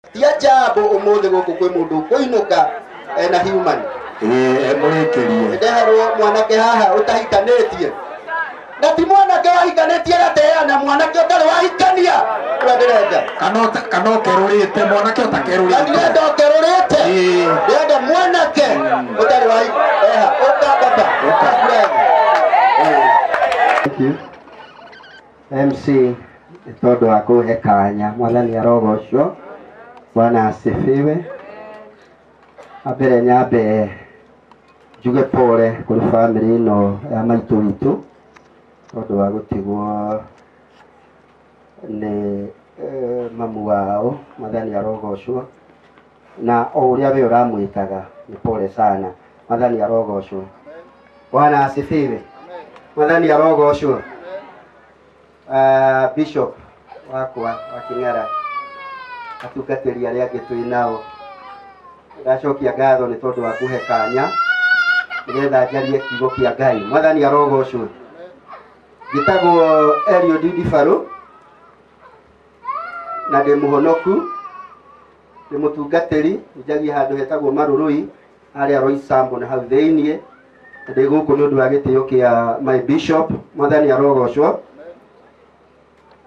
Ti ajabu umuthi guku kwi mundu kuinuka ena human. Mũrĩkĩrie. Ndeherwo mwanake haha utahikanĩtie na ti mwanake wahikanĩtie gateana, mwanake ũtarĩ wahikania ũrĩa ndĩrenda. Kana ũkerũrĩte, mwanake na ũtakerũrĩte. Ndirenda ũkerũrĩte. Ndĩrenda mwanake ũtarĩ wa eha ũka baba. Ũka. Thank you. MC nĩ tondũ wa kũhe kanya, mwathani arogocwo. Bwana asifiwe. Ambere nyambe njuge pole kũrĩ bamĩrĩ ĩno ya maitũ witũ tondũ wa gũtigwo nĩ mamu wao, mwathani arogocwo. Na o ũrĩa we ũramwĩtaga nĩ pole sana, mwathani arogocwo. Bwana asifiwe. Mwathani arogocwo. Bishop wakwa wa King'ara, atungatĩri arĩa angĩ twĩ nao, ndacokia ngatho nĩ tondũ wa kũhe kanya nĩgetha njarie kiugo kĩa Ngai. Mwathani arogocwo. Njĩtagwo Eliud Ndibarũ na ndĩ mũhonoku, ndĩ mũtungatĩri, njagia handũ hetagwo Marũrũi harĩa Roysambu na hau thĩiniĩ. Na ndĩ gũkũ nĩ ũndũ wa gĩtĩo kĩa my bishop. Mwathani arogocwo.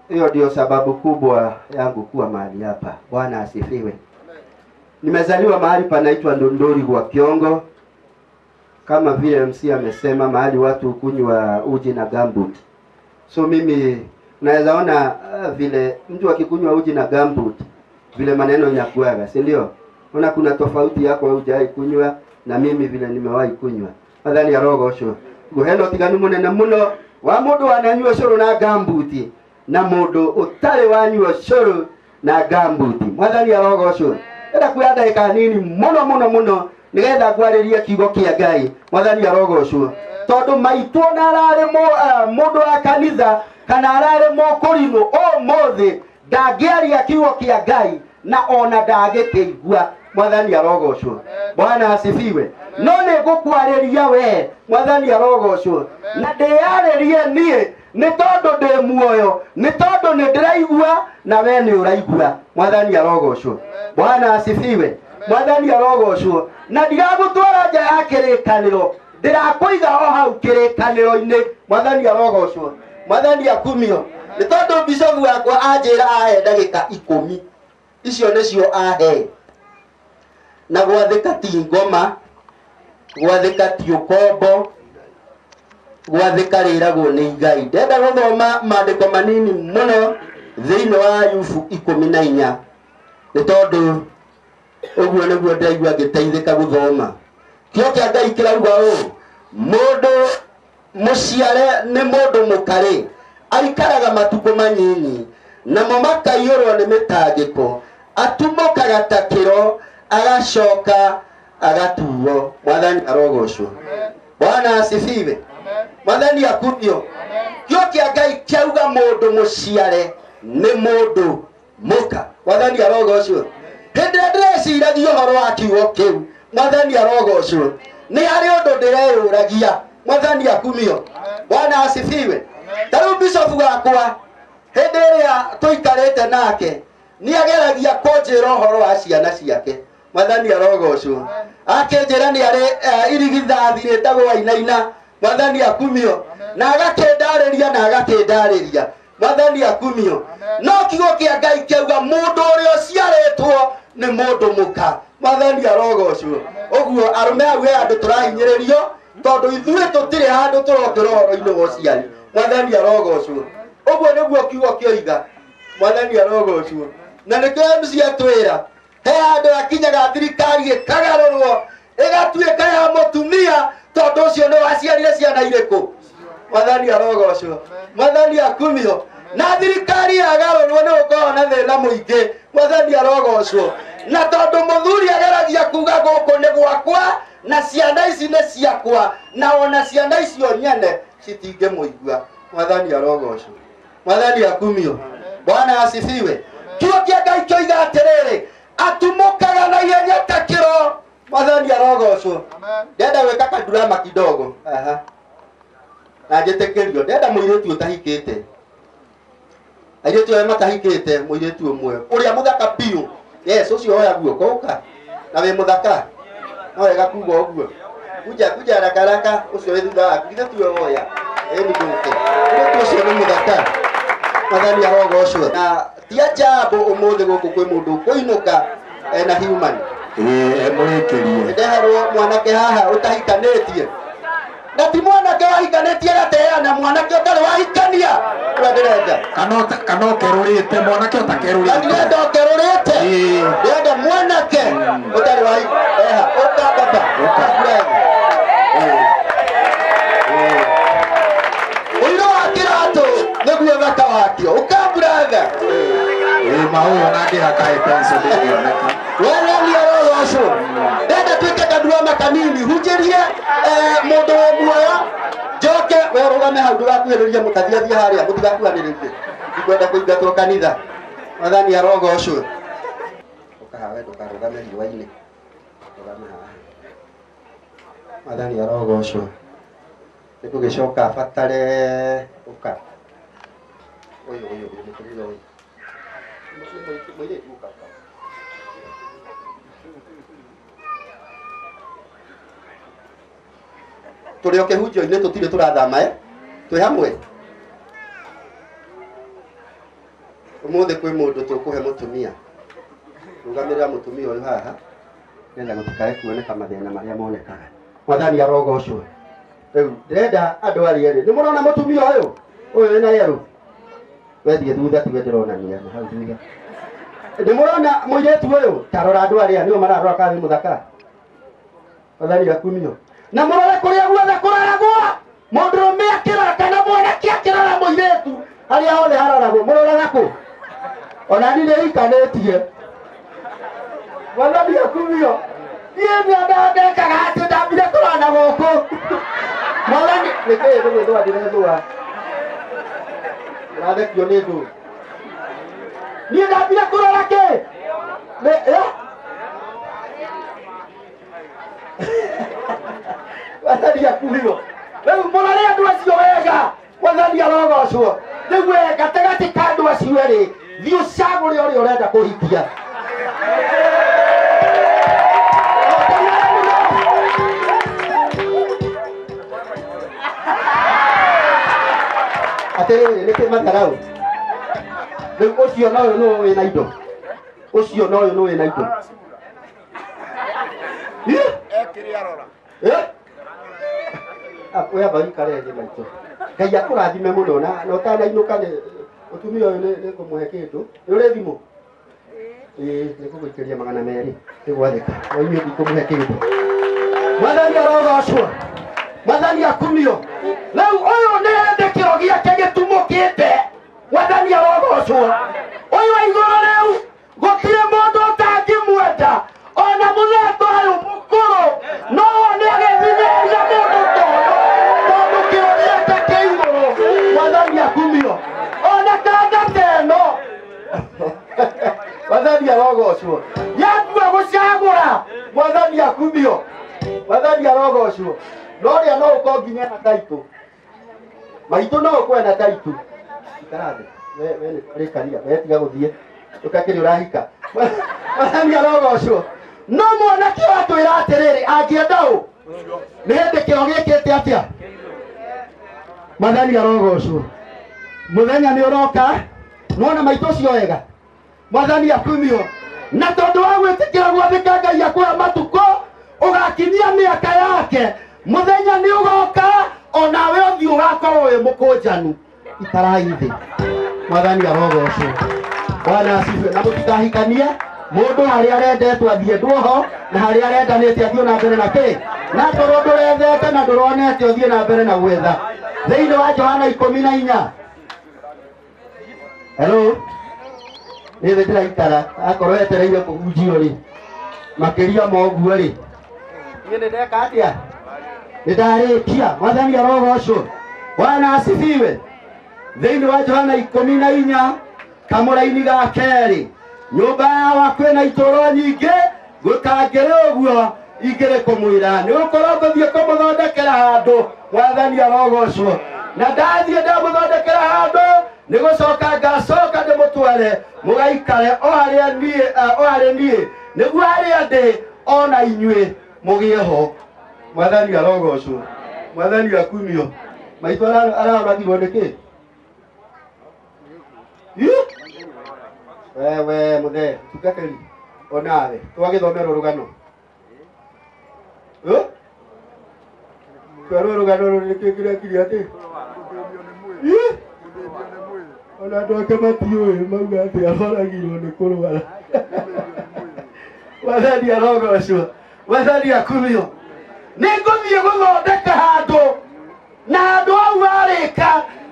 Hiyo ndio sababu kubwa yangu kuwa mahali hapa. Bwana asifiwe. Nimezaliwa mahali panaitwa Ndondori kwa Kiongo, kama vile MC amesema, mahali watu kunywa uji na gumboot. So mimi unaweza ona vile mtu akikunywa uji na gumboot vile maneno inakuaga, si ndio? Ona kuna tofauti yako wewe hujawahi kunywa na mimi vile nimewahi kunywa. Mwathani arogocwo. Nguhena ũtiganu mũnene mũno wa mũndũ wananyua cũrũ na gumboot na mũndũ ũtarĩ wanyua cũrũ na gumboot. Mwathani arogocwo. Ndĩrenda kuoya ndagĩka nini mũno mũno mũno nĩgetha ngwarĩrie kiugo kĩa Ngai. Mwathani arogocwo. Tondũ maitũ ona ararĩ mũndũ wa kanitha kana ararĩ mũkũrinũ ũmũthĩ ndangĩaria kiugo kĩa Ngai na ona ndangĩkĩigua. Mwathani arogocwo. Bwana asifiwe. No nĩ ngũkwarĩria we, mwathani arogocwo, na ndĩyarĩrie niĩ nĩ tondũ ndĩ muoyo, nĩ tondũ nĩ ndĩraigua na we nĩ ũraigua. Mwathani arogocwo. Bwana asifiwe. Mwathani arogocwo. Na ndiragũtwara nja ya kĩrĩkanĩro, ndĩrakũiga o hau kĩrĩkanĩro-inĩ. Mwathani arogocwo. Mwathani akumio. Nĩ tondũ bishop wakwa anjĩra ahe ndagĩka 10, icio nĩcio ahe. Na gwathĩka ti ngoma, gwathĩka ti ũkombo, gwathĩka rĩragwo nĩ Ngai. Ndĩrenda gũthoma maandĩko manini mũno thĩinĩ wa Ayubu 14, nĩ tondũ ũguo nĩguo ndĩraigua ngĩteithĩka gũthoma. Kĩo kĩa Ngai kĩrauga ũũ: mũndũ mũciare nĩ mũndũ mũkarĩ, aikaraga matukũ manyinyi, namo makaiyũrwo nĩ mĩtangĩko, atumũkaga ta kĩro, agacoka agatuo. Mwathani arogocwo. Bwana asifiwe. Mwathani akumio. Kĩo kĩa Ngai kĩauga mũndũ mũciare nĩ mũndũ mũka. Mwathani arogocwo. Hĩndĩ ĩrĩa ndĩreciragia ũhoro wa kiugo kĩu, mwathani arogocwo, nĩ harĩ ũndũ ndĩreyũragia. Mwathani akumio. Bwana asifiwe. Ta rĩu bishop wakwa hĩndĩ ĩrĩa tũikarĩte nake nĩ ageragia kũnjĩra ũhoro wa ciana ciake. Mwathani arogocwo. Akĩnjĩra nĩ arĩ irigithathi rĩtagwo Wainaina. Mwathani akumio. Na agakĩndarĩria na agakĩndarĩria. Mwathani akumio. No kiugo kĩa Ngai kĩauga mũndũ ũrĩa ũciarĩtwo nĩ mũndũ mũka. Mwathani arogocwo. Ũguo arũme au he andũ tũrahinyĩrĩrio tondũ ithuĩ tũtirĩ handũ tũrokĩra ũhoro-inĩ wa ũciari. Mwathani arogocwo. Ũguo nĩguo kiugo kĩoiga. Mwathani arogocwo. Na nĩkĩo MC atwĩra he handũ hakinyaga thirikari ĩkagarũrwo ĩgatuĩka ya mũtumia, tondũ ũcio nĩ waciarire ciana irĩkũ. Mwathani arogocwo. Mwathani akumio. Na thirikari yagarũrwo nĩ gũkorwo na thĩna mũingĩ. Mwathani arogocwo. Na tondũ mũthuri ageragia kuga gũkũ nĩ gwakwa na ciana ici nĩ ciakwa, na ona ciana icio nyene citingĩmũigua. Mwathani arogocwo. Mwathani akumio. Bwana asifiwe. Kiugo kĩa Ngai kĩoiga atĩrĩrĩ, atumũkaga na ihenya ta kĩro. Mwathani arogocwo. Ndĩrenda gwĩka kadurama kidogo. Aha. Na njĩtĩkĩrio, ndĩrenda mũirĩtu ũtahikĩte, airĩtu arĩa matahikĩte, mũirĩtu ũmwe ũrĩa mũthaka biũ Yes, ũcio oya guoko ũka na wĩ mũthaka no wega kuga ũguo kuja kuja haraka haraka ũcio wĩ thutha waku githĩ tiwe woya ĩni ndũke githĩ ũcio nĩ mũthaka mwathani arogocwo na ti ajambo ũmũthĩ gũkũ kwĩ mũndũ ũkũinũka ena human Mũrĩkĩrie. Ndeherwo mwanake haha ũtahikanĩtie na ti mwanake wahikanĩtie gateana mwanake ũtarĩ wahikania ũrĩa ndĩrenda Kana ũkerũrĩte mwanake ũtakerũrĩte. na ndirenda ũkerũrĩte ndĩrenda mwanake ũtarĩ wa eha ũka baba ũka ũirũ wa kĩratũ nĩguo thaka wakĩo ũka brother Ma ũyũ ona angĩhaka pencil ndĩngĩoneka. Wathani arogocwo ndenda tuĩke kanduama kanini hunjĩrie mũndũ wĩ muoyo njoke we ũrũgame hau ndũgakuhĩrĩrie mũtathiathia harĩa mũtigakuhanĩrĩrie ndikwenda kũingatwo kanitha mwathani arogocwo ũka hawe ndũkarũgame riũa-inĩ rũgame haha mwathani arogocwo nĩ ngũgĩcoka batare ũka ũyũ ũyũ ũyũ mũtumia ũyũ mũirĩtu ũka ũka tũrĩ o kĩhunjio-inĩ tũtirĩ tũrathama twĩ hamwe ũmũthĩ kwĩ mũndũ tũkũhe mũtumia rũgamĩrĩra mũtumia ũyũ haha nĩgetha gũtikae kuoneka mathĩna marĩa monekaga mwathani arogocwo rĩu ndĩrenda andũ arĩa erĩ nĩ mũrona mũtumia ũyũ ũyũ wĩna yerũ wethiĩ thutha tiwe ndĩronania na hau thutha nĩ mũrona mũirĩtu ũyũ tarora andũ arĩa nĩo mararora kana wĩ mũthaka mwathani akumio na mũrore kũrĩa guothe kũroragwo mũndũrũme akĩrora kana mwanake akĩrora mũirĩtu harĩa hothe haroragwo mũroraga kũ ona niĩ nĩhikanĩtie mwathani akumio niĩ nĩndekaga atĩ ndambire kũrora na gũkũ mwathani nĩkĩĩ nĩgwĩthũa ndĩrethũa ũrathekio nĩ ndũ niĩ ndambire kũrora kĩ Mwathani akumio rĩu mũrore andũ acio wega mwathani arogocwo rĩu we gatagatĩ ka andũ acio erĩ thiĩ ũcagũre ũrĩa ũrenda kũhikia atĩrĩrĩ nĩkĩ matharau rĩu ũcio na ũyũ nĩwe wĩna indo ũcio na ũyũ nĩwe wĩna indo we amba ũikare thĩ maitũ Ngai akũrathime mũno na ũtanainũka nĩ mũtumia ũyũ nĩ ngũmũhe kĩndũ nĩ ũrĩ thimũ ĩĩ nĩ ngũgũikĩria 200 nĩ gwathĩka no inyuĩ ndikũmũhe kĩndũ mwathani arogocwo mwathani akumio rĩu ũyũ nĩ hĩndĩ kĩro gĩake gĩtumũkĩte mwathani arogocwo ũyũ wa igũrũ rĩu gũtirĩ mũndũ ũtangĩmwenda ona mũthemba ũyũ mũkũrũ no nĩ agĩthimĩrĩria mũndũ ta ũyũ tondũ kĩro gĩake kĩ igũrũ mwathani akumio ona kanda ta ĩno mwathani arogocwo yatua gũcagũra mwathani akumio mwathani arogocwo no ũrĩa no ũkorwo nginya na taitũ maitũ no ũkorwo na taitũ ikara thĩ we nĩ kwarĩkania we tiga gũthiĩ ũkakĩrĩ ũrahika mwathani arogocwo no mwanake watwĩra atĩrĩrĩ angĩenda ũ nĩ hĩndĩ kĩro gĩkĩte atĩa mwathani arogocwo mũthenya nĩ ũroka nĩwona maitũ ũcio wega mwathani akumio na tondũ wa gwĩtĩkĩra gwathĩka Ngai akũhe matukũ ũgakinyia mĩaka yake mũthenya nĩ ũgoka onawe ũthiũ ũgakorwo wĩ mũkũnjanu ikarai thĩ mwathani arogocwo Bwana asifiwe na mũtikahikanie mũndũ harĩa arendetwo athiĩ ndwoho na harĩa arendanĩte athiĩ na mbere na kĩ na korwo ndũrethete na ndũronete ũthiĩ na mbere na gwetha thĩinĩ wa Johana 14 hello nĩ thĩ ndĩraikara akorwo etereire kũhunjio rĩ makĩria ma ũguo rĩ niĩ nĩ ndeka atĩa nĩ ndarĩkia mwathani arogocwo Bwana asifiwe thĩinĩ wa Johana 14 kamũraini ga kerĩ nyũmba yawa kwĩna itũũro nyingĩ gũtangĩrĩ ũguo ingĩrĩ kũmwĩra nĩ gũkorwo ngũthiĩ kũmũthondekera handũ mwathani arogocwo na ndathiĩ ndamũthondekera handũ Nĩ gũcoka ngacoka ndĩmũtware mũgaikare o harĩa niĩ o harĩ niĩ nĩguo harĩa ndĩ ona inyuĩ mũgĩe ho. Mwathani arogocwo, Mwathani akumio. Maitũ aroragirwo nĩ kĩ? Wewe mũthee tungatĩri onawe twagĩthomerwo rũgano twerwo rũgano rũrũ nĩkĩ kĩrekire atĩ ona andũ ake matiũĩ mauga atĩ aroragirwo nĩ kũrwara. Mwathani arogocwo, Mwathani akumio. Nĩngũthiĩ gũthondeka handũ na handũ hau harĩka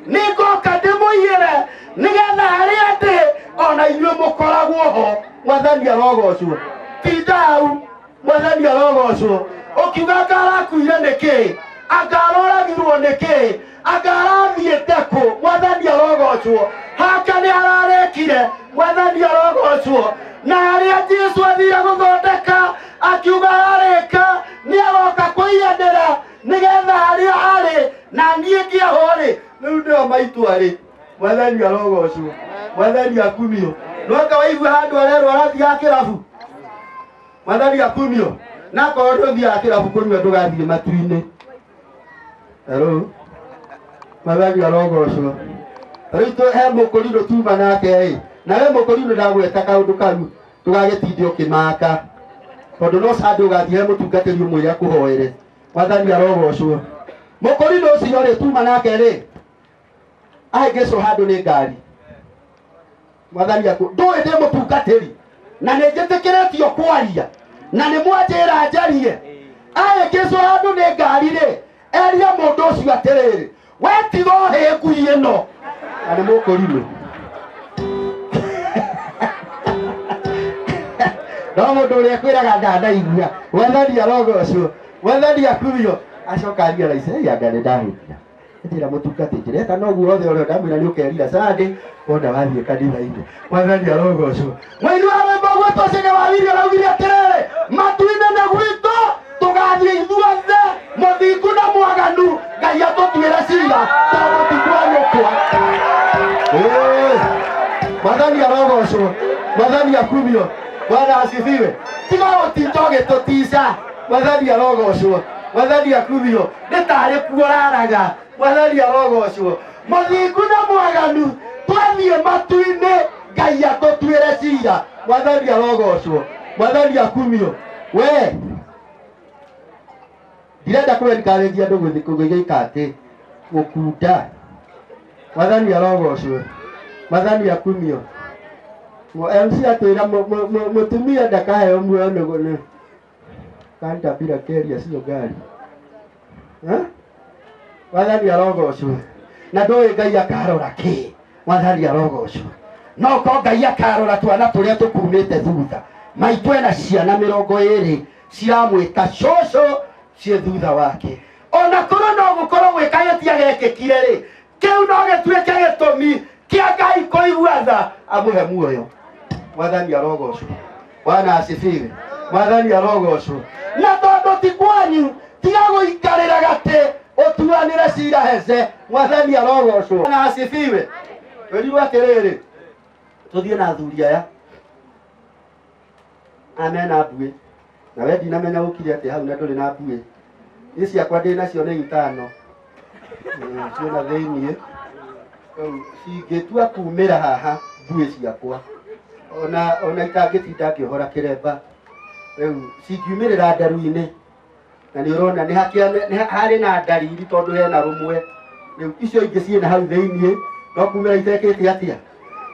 nĩngoka ndĩmũiyĩre nĩgetha harĩa ndĩ ona inyuĩ mũkoragwo ho. Mwathani arogocwo. Tinda hau. Mwathani arogocwo. Ũkiuga anga arakuire nĩkĩ, anga aroragirwo nĩkĩ, anga arathiĩte kũ? Mwathani arogocwo. Haka nĩ ararekire. Mwathani arogocwo. Na harĩa Jesũ athire gũthondeka akiuga ararĩka nĩ aroka kũiyanĩra nĩgetha harĩa arĩ na niĩ ngĩe ho rĩ, rĩu nĩo maitũ arĩ. Mwathani arogocwo, Mwathani akumio. No anga waigua handũ arerwo arathiaga kĩrabu. Mwathani akumio. Na akorwo ndũthiaga kĩrabu kũnyua ndũgathiĩ matu-inĩ. Hello. Mwathani arogocwo. Rĩu he mũkũrinũ tuma nake ĩ, na we mũkũrinũ ndagweta kaũndũ kau ndũgagĩtinde ũkĩmaka tondũ no Sunday ũgathiĩ he mũtungatĩri ũmwĩre akũhoere. Mwathani arogocwo. Mũkũrinũ ũcio rĩ tuma nake rĩ ahĩngĩcwo handũ nĩ ngari. Mwathani aku ndũĩ ndĩ mũtungatĩri na nĩ njĩtĩkĩrĩtio kwaria na nĩ mwanjĩra njarie. Ahĩngĩcwo handũ nĩ ngari rĩ eria mũndũ ũcio atĩrĩrĩ, we tiga ũhĩ ngui ĩno. Na nĩ mũkũrinũ. No mũndũ ũrĩa kwĩraga ndanaigua. Mwathani arogocwo, Mwathani akumio. Acoka aria raici, anga nĩ ndahĩtia. Njĩra mũtungatĩ njĩreta noguo othe ũrĩa ndamwĩra nĩ ũkerira Sunday wona wathiĩ kanitha-inĩ. Mwathani arogocwo. Mũini wa rwĩmbo gwĩtwo Cege wa Wiri araugire atĩrĩrĩ, matu-inĩ na gwitũ tũgathiĩ ithuothe mũthingu na mwaganu, Ngai atũtuĩre cira tondũ ti kwa nyũkwa. Mwathani arogocwo, Mwathani akumio. Bwana asifiwe. Tiga gũtinda ũgĩtũtica. Mwathani arogocwo, Mwathani akumio. Nĩ tarĩ kuo ũraraga. Mwathani arogocwo. Mũthingu na mwaganu twathiĩ matu-inĩ Ngai atũtuĩre cira. Mwathani arogocwo, Mwathani akumio. We ndirenda kũ encourage andũ gũthiĩ kũgĩka atĩ gũkunda. Mwathani arogocwo, Mwathani akumio. MC atwĩra mũtumia ndakaheo muoyo nĩ kanda bila keria sio gari. Mwathani arogocwo. Na ndũĩ Ngai akarora kĩ? Mwathani arogocwo. No ko Ngai akarora twana tũrĩa tũkumĩte thutha. Maitũ ena ciana 20 ciramwĩta cũcũ ciĩ thutha wake. Ona korwo no gũkorwo gwĩka gĩtia gekĩkire rĩ, kĩu no gĩtuĩke gĩtũmi kĩa Ngai kũigua tha amũhe muoyo. Mwathani arogocwo. Bwana asifiwe. Mwathani arogocwo. Na tondũ ti kwanyu tiga gũikarĩra gatĩ ũtuanĩre cira hece. Mwathani arogocwo. Bwana asifiwe. Wĩrirwo atĩrĩrĩ, tũthiĩ na athuri aya amena mbuĩ na we ndinamenya ũkire atĩ hau na ndũrĩ na mbuĩ. Niĩ ciakwa ndĩ nacio nĩ itano ciĩna thĩiniĩ. Cingĩtua kumĩra haha mbuĩ ciakwa ona itangĩtinda ngĩohora kĩremba rĩu cingiumĩrĩra ndaru-inĩ na nĩ ũrona nĩ harĩ na ndariri tondũ hena rũmwe. Rĩu icio ingĩ ciĩna hau thĩiniĩ no kumĩra itekĩte atĩa.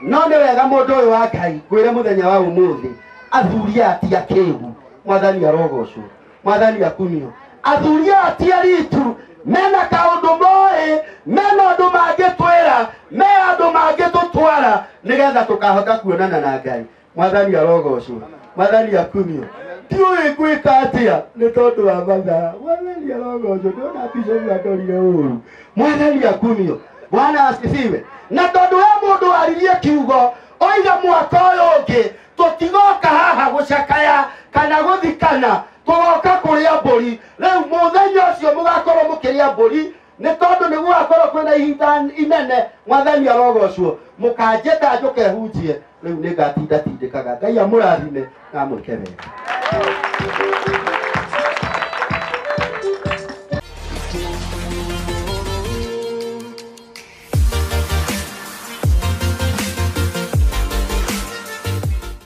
No nĩ wega mũndũ ũyũ wa Ngai ngwĩre mũthenya wa ũmũthĩ athuri aya ti akĩgu. Mwathani arogocwo, Mwathani akumio. Athuri aya ti aritu mena kaũndũ moĩ, mena ũndũ mangĩtwĩra, me andũ mangĩtũtwara nĩgetha tũkahota kuonana na Ngai. Mwathani arogocwo, Mwathani akumio. Ndiũĩ ngwĩka atĩa nĩ tondũ wa mathaa. Mwathani arogocwo. Ndĩrona bishop andorire ũru. Mwathani akumio. Bwana asifiwe. Na tondũ he mũndũ waririe kiugo oiga mwaka ũyũ ũngĩ tũtigoka haha gũcakaya kana gũthikana, tũgoka kũrĩa mbũri. Rĩu mũthenya ũcio mũgakorwo mũkĩrĩa mbũri Nĩ tondũ nĩguo akorwo kwĩna ihinda inene mwathani arogocwo mũkanjĩta njũke hunjie rĩu nĩ ngatinda tindĩkaga. Ngai amũrathime na amwĩke wega.